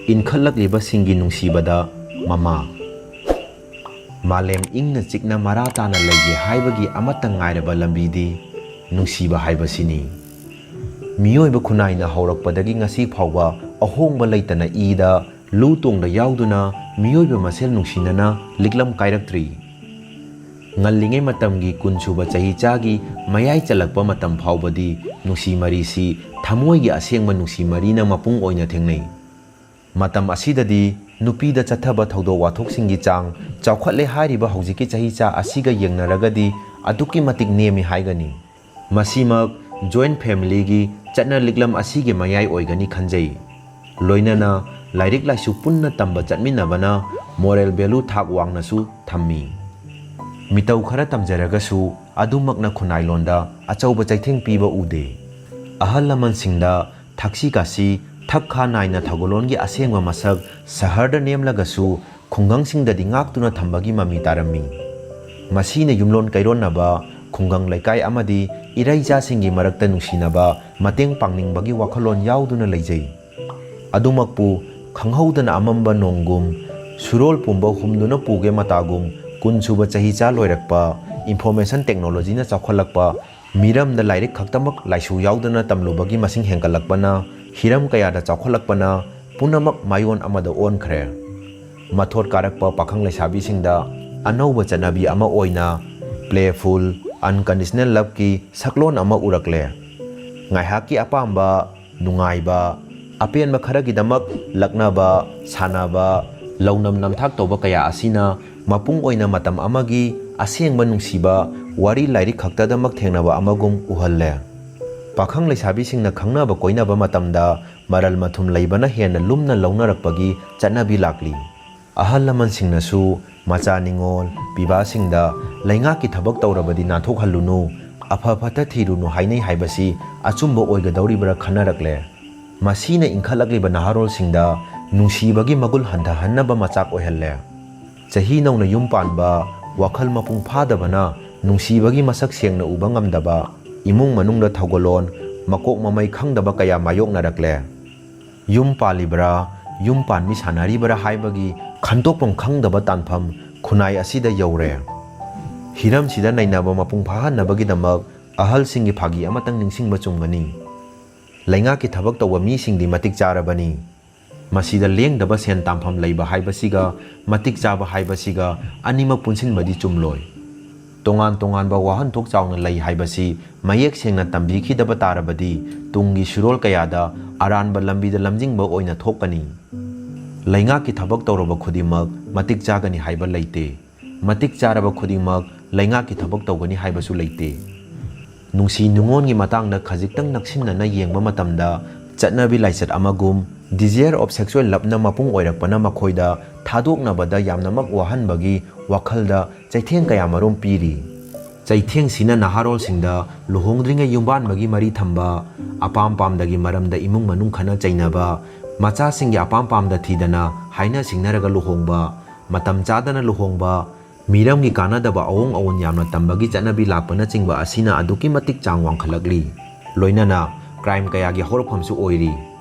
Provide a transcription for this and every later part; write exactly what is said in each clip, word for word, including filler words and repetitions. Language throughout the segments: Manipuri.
ꯏꯟꯈꯠꯂꯛꯂꯤꯕꯁꯤꯡꯒꯤ ꯅꯨꯡꯁꯤꯕꯗ ꯃꯃꯥ꯫ ꯃꯥꯂꯦꯝ ꯏꯪꯅ ꯆꯤꯛꯅ ꯃꯔꯥ ꯇꯥꯅ ꯂꯩꯒꯦ ꯍꯥꯏꯕꯒꯤ ꯑꯃꯠꯇ ꯉꯥꯏꯔꯕ ꯂꯝꯕꯤꯗꯤ ꯅꯨꯡꯁꯤꯕ ꯍꯥꯏꯕꯁꯤꯅꯤ꯫ ꯃꯤꯑꯣꯏꯕ ꯈꯨꯟꯅꯥꯏꯅ ꯍꯧꯔꯛꯄꯗꯒꯤ ꯉꯁꯤ ꯐꯥꯎꯕ ꯑꯍꯣꯡꯕ ꯂꯩꯇꯅ ꯏꯗ ꯂꯨ ꯇꯣꯡꯗ ꯌꯥꯎꯗꯨꯅ ꯃꯤꯑꯣꯏꯕ ꯃꯁꯦꯜ ꯅꯨꯡꯁꯤꯅꯅ ꯂꯤꯛꯂꯝ ꯀꯥꯏꯔꯛꯇ꯭ꯔꯤ꯫ ꯉꯜꯂꯤꯉꯩ ꯃꯇꯝꯒꯤ ꯀꯨꯟ ꯁꯨꯕ ꯆꯍꯤꯆꯥꯒꯤ ꯃꯌꯥꯏ ꯆꯜꯂꯛꯄ ꯃꯇꯝ ꯐꯥꯎꯕꯗꯤ ꯅꯨꯡꯁꯤ ꯃꯔꯤꯁꯤ ꯊꯃꯣꯏꯒꯤ ꯑꯁꯦꯡꯕ ꯅꯨꯡꯁꯤ ꯃꯔꯤꯅ ꯃꯄꯨꯡ ꯑꯣꯏꯅ ꯊꯦꯡꯅꯩ꯫ ꯃꯇꯝ ꯑꯁꯤꯗꯗꯤ ꯅꯨꯄꯤꯗ ꯆꯠꯊꯕ ꯊꯧꯗꯣꯛ ꯋꯥꯊꯣꯛꯁꯤꯡꯒꯤ ꯆꯥꯡ ꯆꯥꯎꯈꯠꯂꯦ ꯍꯥꯏꯔꯤꯕ ꯍꯧꯖꯤꯛꯀꯤ ꯆꯍꯤꯆꯥ ꯑꯁꯤꯒ ꯌꯦꯡꯅꯔꯒꯗꯤ ꯑꯗꯨꯛꯀꯤ ꯃꯇꯤꯛ ꯅꯦꯝꯃꯤ ꯍꯥꯏꯒꯅꯤ꯫ ꯃꯁꯤꯃꯛ joint family ꯒꯤ ꯆꯠꯅ ꯂꯤꯛꯂꯝ ꯑꯁꯤꯒꯤ ꯃꯌꯥꯏ ꯑꯣꯏꯒꯅꯤ ꯈꯟꯖꯩ꯫ ꯂꯣꯏꯅꯅ ꯂꯥꯏꯔꯤꯛ ꯂꯥꯏꯁꯨ ꯄꯨꯟꯅ ꯇꯝꯕ ꯆꯠꯃꯤꯟꯅꯕꯅ moral value ꯊꯥꯛ ꯋꯥꯡꯅꯁꯨ ꯊꯝꯃꯤ꯫ ꯃꯤꯇꯧ ꯈꯔ ꯇꯝꯖꯔꯒꯁꯨ ꯑꯗꯨꯃꯛꯅ ꯈꯨꯟꯅꯥꯏꯂꯣꯟꯗ ꯑꯆꯧꯕ ꯆꯩꯊꯦꯡ ꯄꯤꯕ ꯎꯗꯦ꯫ ꯑꯍꯜ ꯂꯃꯟꯁꯤꯡꯗ ꯊꯛꯁꯤ ꯈꯥꯁꯤ, ꯊꯛ ꯈꯥ ꯅꯥꯏꯅ ꯊꯧꯒꯜꯂꯣꯟꯒꯤ ꯑꯁꯦꯡꯕ ꯃꯁꯛ ꯁꯍꯔꯗ ꯅꯦꯝꯂꯒꯁꯨ ꯈꯨꯡꯒꯪꯁꯤꯡꯗꯗꯤ ꯉꯥꯛꯇꯨꯅ ꯊꯝꯕꯒꯤ ꯃꯃꯤ ꯇꯥꯔꯝꯃꯤ꯫ ꯃꯁꯤꯅ ꯌꯨꯝꯂꯣꯟ ꯀꯩꯔꯣꯟꯅꯕ, ꯈꯨꯡꯒꯪ ꯂꯩꯀꯥꯏ ꯑꯃꯗꯤ ꯏꯔꯩꯆꯥꯁꯤꯡꯒꯤ ꯃꯔꯛꯇ ꯅꯨꯡꯁꯤꯅꯕ, ꯃꯇꯦꯡ ꯄꯥꯡꯅꯤꯡꯕꯒꯤ ꯋꯥꯈꯜꯂꯣꯟ ꯌꯥꯎꯗꯨꯅ ꯂꯩꯖꯩ꯫ ꯑꯗꯨꯃꯛꯄꯨ ꯈꯪꯍꯧꯗꯅ ꯑꯃꯝꯕ ꯅꯣꯡꯒꯨꯝ, ꯁꯨꯔꯣꯜ ꯄꯨꯝꯕ ꯍꯨꯝꯗꯨꯅ ꯄꯨꯒꯦ ꯃꯇꯥꯒꯨꯝ, ꯀꯨꯟ ꯁꯨꯕ ꯆꯍꯤꯆꯥ ꯂꯣꯏꯔꯛꯄ, information technology ꯅ ꯆꯥꯎꯈꯠꯂꯛꯄ, ꯃꯤꯔꯝꯗ ꯂꯥꯏꯔꯤꯛ ꯈꯛꯇꯃꯛ ꯂꯥꯏꯁꯨ ꯌꯥꯎꯗꯅ ꯇꯝꯂꯨꯕꯒꯤ ꯃꯁꯤꯡ ꯍꯦꯟꯒꯠꯂꯛꯄꯅ, ꯍꯤꯔꯝ ꯀꯌꯥꯗ ꯆꯥꯎꯈꯠꯂꯛꯄꯅ ꯄꯨꯝꯅꯃꯛ ꯃꯥꯏꯑꯣꯟ ꯑꯃꯗ ꯑꯣꯟꯈ꯭ꯔꯦ꯫ ꯃꯊꯣꯠ ꯀꯥꯔꯛꯄ ꯄꯥꯈꯪ ꯂꯩꯁꯥꯕꯤꯁꯤꯡꯗ ꯑꯅꯧꯕ ꯆꯠꯅꯕꯤ ꯑꯃ ꯑꯣꯏꯅ playful, unconditional love ꯀꯤ ꯁꯛꯂꯣꯟ ꯑꯃ ꯎꯔꯛꯂꯦ꯫ ꯉꯥꯏꯍꯥꯛꯀꯤ ꯑꯄꯥꯝꯕ, ꯅꯨꯡꯉꯥꯏꯕ, ꯑꯄꯦꯟꯕ ꯈꯔꯒꯤꯗꯃꯛ ꯂꯛꯅꯕ, ꯁꯥꯟꯅꯕ, ꯂꯧꯅꯝ ꯅꯝꯊꯥꯛ ꯇꯧꯕ ꯀꯌꯥ ꯑꯁꯤꯅ ꯃꯄꯨꯡ ꯑꯣꯏꯅ ꯃꯇꯝ ꯑꯃꯒꯤ ꯑꯁꯦꯡꯕ ꯅꯨꯡꯁꯤꯕ ꯋꯥꯔꯤ ꯂꯥꯏꯔꯤꯛ ꯈꯛꯇꯗꯃꯛ ꯊꯦꯡꯅꯕ ꯑꯃꯒꯨꯝ ꯎꯍꯜꯂꯦ꯫ ꯄꯥꯈꯪ ꯂꯩꯁꯥꯕꯤꯁꯤꯡꯅ ꯈꯪꯅꯕ ꯀꯣꯏꯅꯕ ꯃꯇꯝꯗ ꯃꯔꯜ ꯃꯊꯨꯝ ꯂꯩꯕꯅ ꯍꯦꯟꯅ ꯂꯨꯝꯅ ꯂꯧꯅꯔꯛꯄꯒꯤ ꯆꯠꯅꯕꯤ ꯂꯥꯛꯂꯤ꯫ ꯑꯍꯜ ꯂꯃꯟꯁꯤꯡꯅꯁꯨ ꯃꯆꯥ ꯅꯤꯉꯣꯜ ꯄꯤꯕꯥꯁꯤꯡꯗ "ꯂꯩꯉꯥꯛꯀꯤ ꯊꯕꯛ ꯇꯧꯔꯕꯗꯤ ꯅꯥꯟꯊꯣꯛꯍꯜꯂꯨꯅꯨ, ꯑꯐ ꯐꯠꯇ ꯊꯤꯔꯨꯅꯨ" ꯍꯥꯏꯅꯩ ꯍꯥꯏꯕꯁꯤ ꯑꯆꯨꯝꯕ ꯑꯣꯏꯒꯗꯧꯔꯤꯕ꯭ꯔꯥ ꯈꯟꯅꯔꯛꯂꯦ꯫ ꯃꯁꯤꯅ ꯏꯟꯈꯠꯂꯛꯂꯤꯕ ꯅꯍꯥꯔꯣꯜꯁꯤꯡꯗ ꯅꯨꯡꯁꯤꯕꯒꯤ ꯃꯒꯨꯜ ꯍꯟꯊꯍꯟꯅꯕ ꯃꯆꯥꯛ ꯑꯣꯏꯍꯜꯂꯦ꯫ ꯆꯍꯤ ꯅꯧꯅ ꯌꯨꯝ ꯄꯥꯟꯕ, ꯋꯥꯈꯜ ꯃꯄꯨꯡ ꯐꯥꯗꯕꯅ ꯅꯨꯡꯁꯤꯕꯒꯤ ꯃꯁꯛ ꯁꯦꯡꯅ ꯎꯕ ꯉꯝꯗꯕ, ꯏꯃꯨꯡ ꯃꯅꯨꯡꯗ ꯊꯧꯒꯜꯂꯣꯟ ꯃꯀꯣꯛ ꯃꯃꯩ ꯈꯪꯗꯕ ꯀꯌꯥ ꯃꯥꯌꯣꯛꯅꯔꯛꯂꯦ꯫ ꯌꯨꯝ ꯄꯥꯜꯂꯤꯕ꯭ꯔꯥ, ꯌꯨꯝ ꯄꯥꯟꯃꯤ ꯁꯥꯟꯅꯔꯤꯕꯔꯥ ꯍꯥꯏꯕꯒꯤ ꯈꯟꯗꯣꯛꯐꯝ ꯈꯪꯗꯕ ꯇꯥꯟꯐꯝ ꯈꯨꯟꯅꯥꯏ ꯑꯁꯤꯗ ꯌꯧꯔꯦ꯫ ꯍꯤꯔꯝꯁꯤꯗ ꯅꯩꯅꯕ ꯃꯄꯨꯡ ꯐꯥꯍꯟꯅꯕꯒꯤꯗꯃꯛ ꯑꯍꯜꯁꯤꯡꯒꯤ ꯐꯥꯒꯤ ꯑꯃꯇꯪ ꯅꯤꯡꯁꯤꯡꯕ ꯆꯨꯝꯒꯅꯤ꯫ ꯂꯩꯉꯥꯛꯀꯤ ꯊꯕꯛ ꯇꯧꯕ ꯃꯤꯁꯤꯡꯗꯤ ꯃꯇꯤꯛ ꯆꯥꯔꯕꯅꯤ꯫ ꯃꯁꯤꯗ ꯂꯦꯡꯗꯕ ꯁꯦꯟ ꯇꯥꯟꯐꯝ ꯂꯩꯕ ꯍꯥꯏꯕꯁꯤꯒ ꯃꯇꯤꯛ ꯆꯥꯕ ꯍꯥꯏꯕꯁꯤꯒ ꯑꯅꯤꯃꯛ ꯄꯨꯟꯁꯤꯟꯕꯗꯤ ꯆꯨꯝꯂꯣꯏ꯫ ꯇꯣꯉꯥꯟ ꯇꯣꯉꯥꯟꯕ ꯋꯥꯍꯟꯊꯣꯛ ꯆꯥꯎꯅ ꯂꯩ ꯍꯥꯏꯕꯁꯤ ꯃꯌꯦꯛ ꯁꯦꯡꯅ ꯇꯝꯕꯤꯈꯤꯗꯕ ꯇꯥꯔꯕꯗꯤ ꯇꯨꯡꯒꯤ ꯁꯨꯔꯣꯜ ꯀꯌꯥꯗ ꯑꯔꯥꯟꯕ ꯂꯝꯕꯤꯗ ꯂꯝꯖꯤꯡꯕ ꯑꯣꯏꯅ ꯊꯣꯛꯀꯅꯤ꯫ ꯂꯩꯉꯥꯛꯀꯤ ꯊꯕꯛ ꯇꯧꯔꯕ ꯈꯨꯗꯤꯡꯃꯛ ꯃꯇꯤꯛ ꯆꯥꯒꯅꯤ ꯍꯥꯏꯕ ꯂꯩꯇꯦ꯫ ꯃꯇꯤꯛ ꯆꯥꯔꯕ ꯈꯨꯗꯤꯡꯃꯛ ꯂꯩꯉꯥꯛꯀꯤ ꯊꯕꯛ ꯇꯧꯒꯅꯤ ꯍꯥꯏꯕꯁꯨ ꯂꯩꯇꯦ꯫ ꯅꯨꯡꯁꯤ ꯅꯨꯡꯉꯣꯟꯒꯤ ꯃꯇꯥꯡꯗ ꯈꯖꯤꯛꯇꯪ ꯅꯛꯁꯤꯟꯅꯅ ꯌꯦꯡꯕ ꯃꯇꯝꯗ, ꯆꯠꯅꯕꯤ ꯂꯥꯏꯆꯠ ꯑꯃꯒꯨꯝ desire of sexual loveꯅ ꯃꯄꯨꯡ ꯑꯣꯏꯔꯛꯄꯅ ꯃꯈꯣꯏꯗ ꯊꯥꯗꯣꯛꯅꯕꯗ ꯌꯥꯝꯅꯃꯛ ꯋꯥꯍꯟꯕꯒꯤ ꯋꯥꯈꯜꯗ ꯆꯩꯊꯦꯡ ꯀꯌꯥ ꯃꯔꯨꯝ ꯄꯤꯔꯤ꯫ ꯆꯩꯊꯦꯡꯁꯤꯅ ꯅꯍꯥꯔꯣꯜꯁꯤꯡꯗ ꯂꯨꯍꯣꯡꯗ꯭ꯔꯤꯉꯩ ꯌꯨꯝꯕꯥꯟꯕꯒꯤ ꯃꯔꯤ ꯊꯝꯕ, ꯑꯄꯥꯝ ꯄꯥꯝꯗꯒꯤ ꯃꯔꯝꯗ ꯏꯃꯨꯡ ꯃꯅꯨꯡ ꯈꯠꯅ ꯆꯩꯅꯕ, ꯃꯆꯥꯁꯤꯡꯒꯤ ꯑꯄꯥꯝ ꯄꯥꯝꯗ ꯊꯤꯗꯅ ꯍꯥꯏꯅ ꯁꯤꯡꯅꯔꯒ ꯂꯨꯍꯣꯡꯕ, ꯃꯇꯝ ꯆꯥꯗꯅ ꯂꯨꯍꯣꯡꯕ, ꯃꯤꯔꯝꯒꯤ ꯀꯥꯟꯅꯗꯕ ꯑꯑꯣꯡ ꯑꯑꯣꯟ ꯌꯥꯝꯅ ꯇꯝꯕꯒꯤ ꯆꯠꯅꯕꯤ ꯂꯥꯛꯄꯅꯆꯤꯡꯕ ꯑꯁꯤꯅ ꯑꯗꯨꯛꯀꯤ ꯃꯇꯤꯛ ꯆꯥꯡ ꯋꯥꯡꯈꯠꯂꯛꯂꯤ꯫ ꯂꯣꯏꯅꯅ crime ꯀꯌꯥꯒꯤ ꯍꯧꯔꯛꯐꯝꯁꯨ ꯑꯣꯏꯔꯤ꯫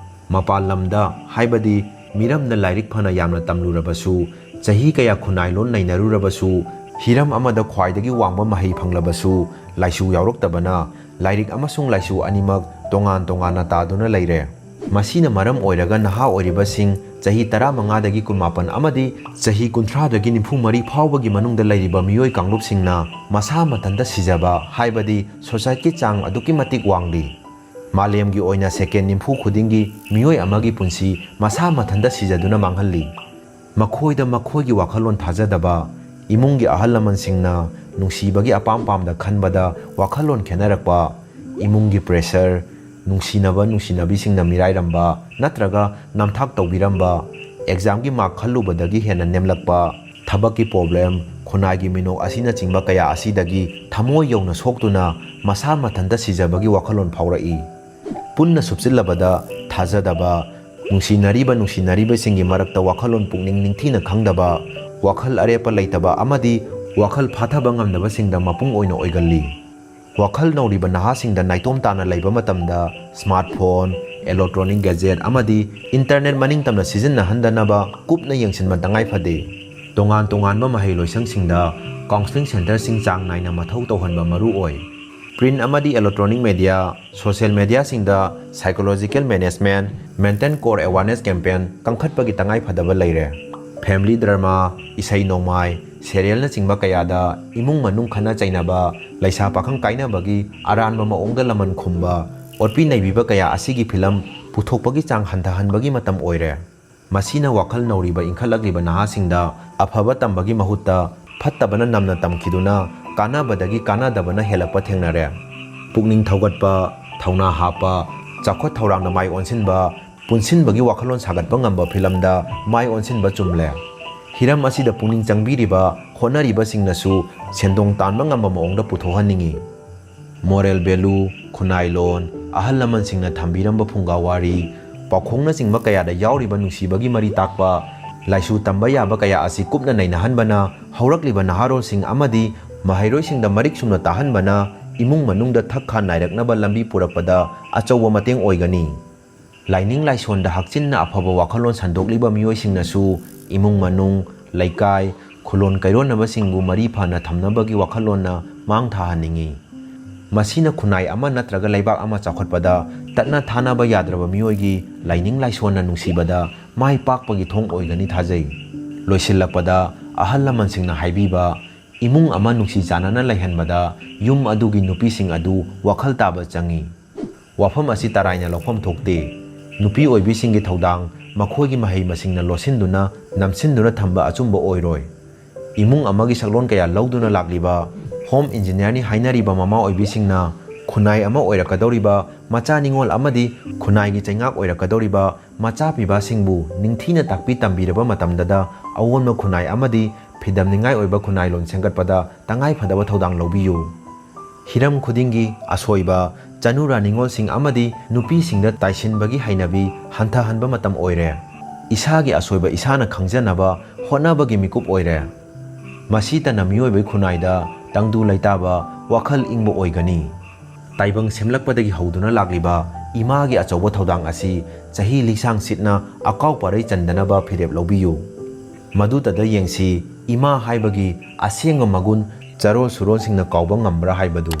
ꯃꯄꯥꯟ ꯂꯝꯗ, ꯍꯥꯏꯕꯗꯤ ꯃꯤꯔꯝꯗ ꯂꯥꯏꯔꯤꯛ ꯐꯅ ꯌꯥꯝꯅ ꯇꯝꯂꯨꯔꯕꯁꯨ, ꯆꯍꯤ ꯀꯌꯥ ꯈꯨꯟꯅꯥꯏꯂꯣꯟ ꯅꯩꯅꯔꯨꯔꯕꯁꯨ, ꯍꯤꯔꯝ ꯑꯃꯗ ꯈ꯭ꯋꯥꯏꯗꯒꯤ ꯋꯥꯡꯕ ꯃꯍꯩ ꯐꯪꯂꯕꯁꯨ, ꯂꯥꯏꯁꯨ ꯌꯥꯎꯔꯛꯇꯕꯅ ꯂꯥꯏꯔꯤꯛ ꯑꯃꯁꯨꯡ ꯂꯥꯏꯁꯨ ꯑꯅꯤꯃꯛ ꯇꯣꯉꯥꯟ ꯇꯣꯉꯥꯟꯅ ꯇꯥꯗꯨꯅ ꯂꯩꯔꯦ꯫ ꯃꯁꯤꯅ ꯃꯔꯝ ꯑꯣꯏꯔꯒ ꯅꯍꯥ ꯑꯣꯏꯔꯤꯕꯁꯤꯡ ꯆꯍꯤ ꯇꯔꯥꯃꯉꯥꯗꯒꯤ ꯀꯨꯟꯃꯥꯄꯟ ꯑꯃꯗꯤ ꯆꯍꯤ ꯀꯨꯟꯊ꯭ꯔꯥꯗꯒꯤ ꯅꯤꯐꯨ ꯃꯔꯤ ꯐꯥꯎꯕꯒꯤ ꯃꯅꯨꯡꯗ ꯂꯩꯔꯤꯕ ꯃꯤꯑꯣꯏ ꯀꯥꯡꯂꯨꯞꯁꯤꯡꯅ ꯃꯁꯥ ꯃꯊꯟꯇ ꯁꯤꯖꯕ ꯍꯥꯏꯕꯗꯤ suicideꯀꯤ ꯆꯥꯡ ꯑꯗꯨꯛꯀꯤ ꯃꯇꯤꯛ ꯋꯥꯡꯂꯤ꯫ ꯃꯥꯂꯦꯝꯒꯤ ꯑꯣꯏꯅ second ꯅꯤꯐꯨ ꯈꯨꯗꯤꯡꯒꯤ ꯃꯤꯑꯣꯏ ꯑꯃꯒꯤ ꯄꯨꯟꯁꯤ ꯃꯁꯥ ꯃꯊꯟꯇ ꯁꯤꯖꯗꯨꯅ ꯃꯥꯡꯍꯜꯂꯤ꯫ ꯃꯈꯣꯏꯗ ꯃꯈꯣꯏꯒꯤ ꯋꯥꯈꯜꯂꯣꯟ ꯊꯥꯖꯗꯕ, ꯏꯃꯨꯡꯒꯤ ꯑꯍꯜ ꯂꯃꯟꯁꯤꯡꯅ ꯅꯨꯡꯁꯤꯕꯒꯤ ꯑꯄꯥꯝ ꯄꯥꯝꯗ ꯈꯟꯕꯗ ꯋꯥꯈꯜꯂꯣꯟ ꯈꯦꯠꯅꯔꯛꯄ, ꯏꯃꯨꯡꯒꯤ pressure, ꯅꯨꯡꯁꯤꯅꯕ ꯅꯨꯡꯁꯤꯅꯕꯤꯁꯤꯡꯅ ꯃꯤꯔꯥꯏꯔꯝꯕ ꯅꯠꯇ꯭ꯔꯒ ꯅꯝꯊꯥꯛ ꯇꯧꯕꯤꯔꯝꯕ, examꯒꯤ mark ꯈꯜꯂꯨꯕꯗꯒꯤ ꯍꯦꯟꯅ ꯅꯦꯝꯂꯛꯄ, ꯊꯕꯛꯀꯤ problem, ꯈꯨꯟꯅꯥꯏꯒꯤ ꯃꯤꯅꯣꯛ ꯑꯁꯤꯅꯆꯤꯡꯕ ꯀꯌꯥ ꯑꯁꯤꯗꯒꯤ ꯊꯃꯣꯏ ꯌꯧꯅ ꯁꯣꯛꯇꯨꯅ ꯃꯁꯥ ꯃꯊꯟꯇ ꯁꯤꯖꯕꯒꯤ ꯋꯥꯈꯜꯂꯣꯟ ꯐꯥꯎꯔꯛꯏ꯫ ꯄꯨꯟꯅ ꯁꯨꯞꯆꯤꯜꯂꯕꯗ ꯊꯥꯖꯗꯕ, ꯅꯨꯡꯁꯤꯅꯔꯤꯕ ꯅꯨꯡꯁꯤꯅꯔꯤꯕꯁꯤꯡꯒꯤ ꯃꯔꯛꯇ ꯋꯥꯈꯜꯂꯣꯟ ꯄꯨꯛꯅꯤꯡ ꯅꯤꯡꯊꯤꯅ ꯈꯪꯗꯕ, ꯋꯥꯈꯜ ꯑꯔꯦꯞꯄ ꯂꯩꯇꯕ ꯑꯃꯗꯤ ꯋꯥꯈꯜ ꯐꯥꯊꯕ ꯉꯝꯗꯕꯁꯤꯡꯗ ꯃꯄꯨꯡ ꯑꯣꯏꯅ ꯑꯣꯏꯒꯜꯂꯤ꯫ ꯋꯥꯈꯜ ꯅꯧꯔꯤꯕ ꯅꯍꯥꯁꯤꯡꯗ ꯅꯥꯏꯇꯣꯝ ꯇꯥꯅ ꯂꯩꯕ ꯃꯇꯝꯗ smartphone, electronic gadget ꯑꯃꯗꯤ internet ꯃꯅꯤꯡ ꯇꯝꯅ ꯁꯤꯖꯤꯟꯅꯍꯟꯗꯅꯕ ꯀꯨꯞꯅ ꯌꯦꯡꯁꯤꯟꯕ ꯇꯉꯥꯏ ꯐꯗꯦ꯫ ꯇꯣꯉꯥꯟ ꯇꯣꯉꯥꯟꯕ ꯃꯍꯩ ꯂꯣꯏꯁꯪꯁꯤꯡꯗ counselling centreꯁꯤꯡ ꯆꯥꯡ ꯅꯥꯏꯅ ꯃꯊꯧ ꯇꯧꯍꯟꯕ ꯃꯔꯨ ꯑꯣꯏ꯫ Print ꯑꯃꯗꯤ electronic media, social mediaꯁꯤꯡꯗ psychological management, mental health awareness campaign ꯀꯟꯈꯠꯄꯒꯤ ꯇꯉꯥꯏ ꯐꯗꯕ ꯂꯩꯔꯦ꯫ Family drama, ꯏꯁꯩ ꯅꯣꯡꯃꯥꯏ, serialꯅꯆꯤꯡꯕ ꯀꯌꯥꯗ ꯏꯃꯨꯡ ꯃꯅꯨꯡ ꯈꯠꯅ ꯆꯩꯅꯕ, ꯂꯩꯁꯥ ꯄꯥꯈꯪ ꯀꯥꯏꯅꯕꯒꯤ ꯑꯔꯥꯟꯕ ꯃꯑꯣꯡꯗ ꯂꯃꯟ ꯈꯨꯝꯕ, ꯑꯣꯠꯄꯤ ꯅꯩꯕꯤꯕ ꯀꯌꯥ ꯑꯁꯤꯒꯤ ꯐꯤꯂꯝ ꯄꯨꯊꯣꯛꯄꯒꯤ ꯆꯥꯡ ꯍꯟꯊꯍꯟꯕꯒꯤ ꯃꯇꯝ ꯑꯣꯏꯔꯦ꯫ ꯃꯁꯤꯅ ꯋꯥꯈꯜ ꯅꯧꯔꯤꯕ ꯏꯟꯈꯠꯂꯛꯂꯤꯕ ꯅꯍꯥꯁꯤꯡꯗ ꯑꯐꯕ ꯇꯝꯕꯒꯤ ꯃꯍꯨꯠꯇ ꯐꯠꯇꯕꯅ ꯅꯝꯅ ꯇꯝꯈꯤꯗꯨꯅ ꯀꯥꯟꯅꯕꯗꯒꯤ ꯀꯥꯟꯅꯗꯕꯅ ꯍꯦꯜꯂꯛꯄ ꯊꯦꯡꯅꯔꯦ꯫ ꯄꯨꯛꯅꯤꯡ ꯊꯧꯒꯠꯄ, ꯊꯧꯅꯥ ꯍꯥꯞꯄ, ꯆꯥꯎꯈꯠ ꯊꯧꯔꯥꯡꯗ ꯃꯥꯏ ꯑꯣꯟꯁꯤꯟꯕ, ꯄꯨꯟꯁꯤꯟꯕꯒꯤ ꯋꯥꯈꯜꯂꯣꯟ ꯁꯥꯒꯠꯄ ꯉꯝꯕ ꯐꯤꯂꯝꯗ ꯃꯥꯏ ꯑꯣꯟꯁꯤꯟꯕ ꯆꯨꯝꯂꯦ꯫ ꯍꯤꯔꯝ ꯑꯁꯤꯗ ꯄꯨꯛꯅꯤꯡ ꯆꯪꯕꯤꯔꯤꯕ ꯍꯣꯠꯅꯔꯤꯕꯁꯤꯡꯅꯁꯨ ꯁꯦꯟꯗꯣꯡ ꯇꯥꯟꯕ ꯉꯝꯕ ꯃꯑꯣꯡꯗ ꯄꯨꯊꯣꯛꯍꯟꯅꯤꯡꯏ꯫ Moral value, ꯈꯨꯟꯅꯥꯏꯂꯣꯟ, ꯑꯍꯜ ꯂꯃꯟꯁꯤꯡꯅ ꯊꯝꯕꯤꯔꯝꯕ ꯐꯨꯡꯒꯥ ꯋꯥꯔꯤ, ꯄꯥꯎꯈꯣꯡꯅꯆꯤꯡꯕ ꯀꯌꯥꯗ ꯌꯥꯎꯔꯤꯕ ꯅꯨꯡꯁꯤꯕꯒꯤ ꯃꯔꯤ ꯇꯥꯛꯄ, ꯂꯥꯏꯁꯨ ꯇꯝꯕ ꯌꯥꯕ ꯀꯌꯥ ꯑꯁꯤ ꯀꯨꯞꯅ ꯅꯩꯅꯍꯟꯕꯅ ꯍꯧꯔꯛꯂꯤꯕ ꯅꯍꯥꯔꯣꯜꯁꯤꯡ ꯑꯃꯗꯤ ꯃꯍꯩꯔꯣꯏꯁꯤꯡꯗ ꯃꯔꯤꯛ ꯆꯨꯝꯅ ꯇꯥꯍꯟꯕꯅ ꯏꯃꯨꯡ ꯃꯅꯨꯡꯗ ꯊꯛ ꯈꯥ ꯅꯥꯏꯔꯛꯅꯕ ꯂꯝꯕꯤ ꯄꯨꯔꯛꯄꯗ ꯑꯆꯧꯕ ꯃꯇꯦꯡ ꯑꯣꯏꯒꯅꯤ꯫ ꯂꯥꯏꯅꯤꯡ ꯂꯥꯏꯁꯣꯟꯗ ꯍꯛꯆꯤꯟꯅ ꯑꯐꯕ ꯋꯥꯈꯜꯂꯣꯟ ꯁꯟꯗꯣꯛꯂꯤꯕ ꯃꯤꯑꯣꯏꯁꯤꯡꯅꯁꯨ ꯏꯃꯨꯡ ꯃꯅꯨꯡ, ꯂꯩꯀꯥꯏ, ꯈꯨꯂꯣꯟ ꯀꯩꯔꯣꯟꯅꯕꯁꯤꯡꯕꯨ ꯃꯔꯤ ꯐꯅ ꯊꯝꯅꯕꯒꯤ ꯋꯥꯈꯜꯂꯣꯟꯅ ꯃꯥꯡ ꯊꯥꯍꯟꯅꯤꯡꯏ꯫ ꯃꯁꯤꯅ ꯈꯨꯟꯅꯥꯏ ꯑꯃ ꯅꯠꯇ꯭ꯔꯒ ꯂꯩꯕꯥꯛ ꯑꯃ ꯆꯥꯎꯈꯠꯄꯗ ꯇꯠꯅ ꯊꯥꯅꯕ ꯌꯥꯗ꯭ꯔꯕ ꯃꯤꯑꯣꯏꯒꯤ ꯂꯥꯏꯅꯤꯡ ꯂꯥꯏꯁꯣꯟꯅ ꯅꯨꯡꯁꯤꯕꯗ ꯃꯥꯏ ꯄꯥꯛꯄꯒꯤ ꯊꯣꯡ ꯑꯣꯏꯒꯅꯤ ꯊꯥꯖꯩ꯫ ꯂꯣꯏꯁꯤꯜꯂꯛꯄꯗ ꯑꯍꯜ ꯂꯃꯟꯁꯤꯡꯅ ꯍꯥꯏꯕꯤꯕ, ꯏꯃꯨꯡ ꯑꯃ ꯅꯨꯡꯁꯤ ꯆꯥꯟꯅꯅ ꯂꯩꯍꯟꯕꯗ ꯌꯨꯝ ꯑꯗꯨꯒꯤ ꯅꯨꯄꯤꯁꯤꯡ ꯑꯗꯨ ꯋꯥꯈꯜ ꯇꯥꯕ ꯆꯪꯏ꯫ ꯋꯥꯐꯝ ꯑꯁꯤ ꯇꯔꯥꯏꯅ ꯂꯧꯐꯝ ꯊꯣꯛꯇꯦ꯫ ꯅꯨꯄꯤ ꯑꯣꯏꯕꯤꯁꯤꯡꯒꯤ ꯊꯧꯗꯥꯡ ꯃꯈꯣꯏꯒꯤ ꯃꯍꯩ ꯃꯁꯤꯡꯅ ꯂꯣꯠꯁꯤꯟꯗꯨꯅ, ꯅꯝꯁꯤꯟꯗꯨꯅ ꯊꯝꯕ ꯑꯆꯨꯝꯕ ꯑꯣꯏꯔꯣꯏ꯫ ꯏꯃꯨꯡ ꯑꯃꯒꯤ ꯁꯛꯂꯣꯟ ꯀꯌꯥ ꯂꯧꯗꯨꯅ ꯂꯥꯛꯂꯤꯕ home engineerꯅꯤ ꯍꯥꯏꯅꯔꯤꯕ ꯃꯃꯥ ꯑꯣꯏꯕꯤꯁꯤꯡꯅ ꯈꯨꯟꯅꯥꯏ ꯑꯃ ꯑꯣꯏꯔꯛꯀꯗꯧꯔꯤꯕ ꯃꯆꯥ ꯅꯤꯉꯣꯜ ꯑꯃꯗꯤ ꯈꯨꯟꯅꯥꯏꯒꯤ ꯆꯩꯉꯥꯛ ꯑꯣꯏꯔꯛꯀꯗꯧꯔꯤꯕ ꯃꯆꯥ ꯄꯤꯕꯥꯁꯤꯡꯕꯨ ꯅꯤꯡꯊꯤꯅ ꯇꯥꯛꯄꯤ ꯇꯝꯕꯤꯔꯕ ꯃꯇꯝꯗꯗ ꯑꯑꯣꯟꯕ ꯈꯨꯟꯅꯥꯏ ꯑꯃꯗꯤ ꯐꯤꯗꯝꯅꯤꯡꯉꯥꯏ ꯑꯣꯏꯕ ꯈꯨꯟꯅꯥꯏꯂꯣꯟ ꯁꯦꯝꯒꯠꯄꯗ ꯇꯉꯥꯏ ꯐꯗꯕ ꯊꯧꯗꯥꯡ ꯂꯧꯕꯤꯌꯨ꯫ ꯍꯤꯔꯝ ꯈꯨꯗꯤꯡꯒꯤ ꯑꯁꯣꯏꯕ, ꯆꯅꯨꯔꯥ ꯅꯤꯉꯣꯜꯁꯤꯡ ꯑꯃꯗꯤ ꯅꯨꯄꯤꯁꯤꯡꯗ ꯇꯥꯏꯁꯤꯟꯕꯒꯤ ꯍꯩꯅꯕꯤ ꯍꯟꯊꯍꯟꯕ ꯃꯇꯝ ꯑꯣꯏꯔꯦ꯫ ꯏꯁꯥꯒꯤ ꯑꯁꯣꯏꯕ ꯏꯁꯥꯅ ꯈꯪꯖꯅꯕ ꯍꯣꯠꯅꯕꯒꯤ ꯃꯤꯀꯨꯞ ꯑꯣꯏꯔꯦ꯫ ꯃꯁꯤꯇꯅ ꯃꯤꯑꯣꯏꯕꯒꯤ ꯈꯨꯟꯅꯥꯏꯗ ꯇꯪꯗꯨ ꯂꯩꯇꯥꯕ, ꯋꯥꯈꯜ ꯏꯪꯕ ꯑꯣꯏꯒꯅꯤ꯫ ꯇꯥꯏꯕꯪ ꯁꯦꯝꯂꯛꯄꯗꯒꯤ ꯍꯧꯗꯨꯅ ꯂꯥꯛꯂꯤꯕ ꯏꯃꯥꯒꯤ ꯑꯆꯧꯕ ꯊꯧꯗꯥꯡ ꯑꯁꯤ ꯆꯍꯤ ꯂꯤꯁꯥꯡ ꯁꯤꯠꯅ ꯑꯀꯥꯎ ꯄꯥꯔꯩ ꯆꯟꯗꯅꯕ ꯐꯤꯔꯦꯞ ꯂꯧꯕꯤꯌꯨ꯫ ꯃꯗꯨꯇꯗ ꯌꯦꯡꯁꯤ, ꯏꯃꯥ ꯍꯥꯏꯕꯒꯤ ꯑꯁꯦꯡꯕ ꯃꯒꯨꯟ ꯆꯔꯣꯜ ꯁꯨꯔꯣꯟꯁꯤꯡꯅ ꯀꯥꯎꯕ ꯉꯝꯕ꯭ꯔꯥ ꯍꯥꯏꯕꯗꯨ꯫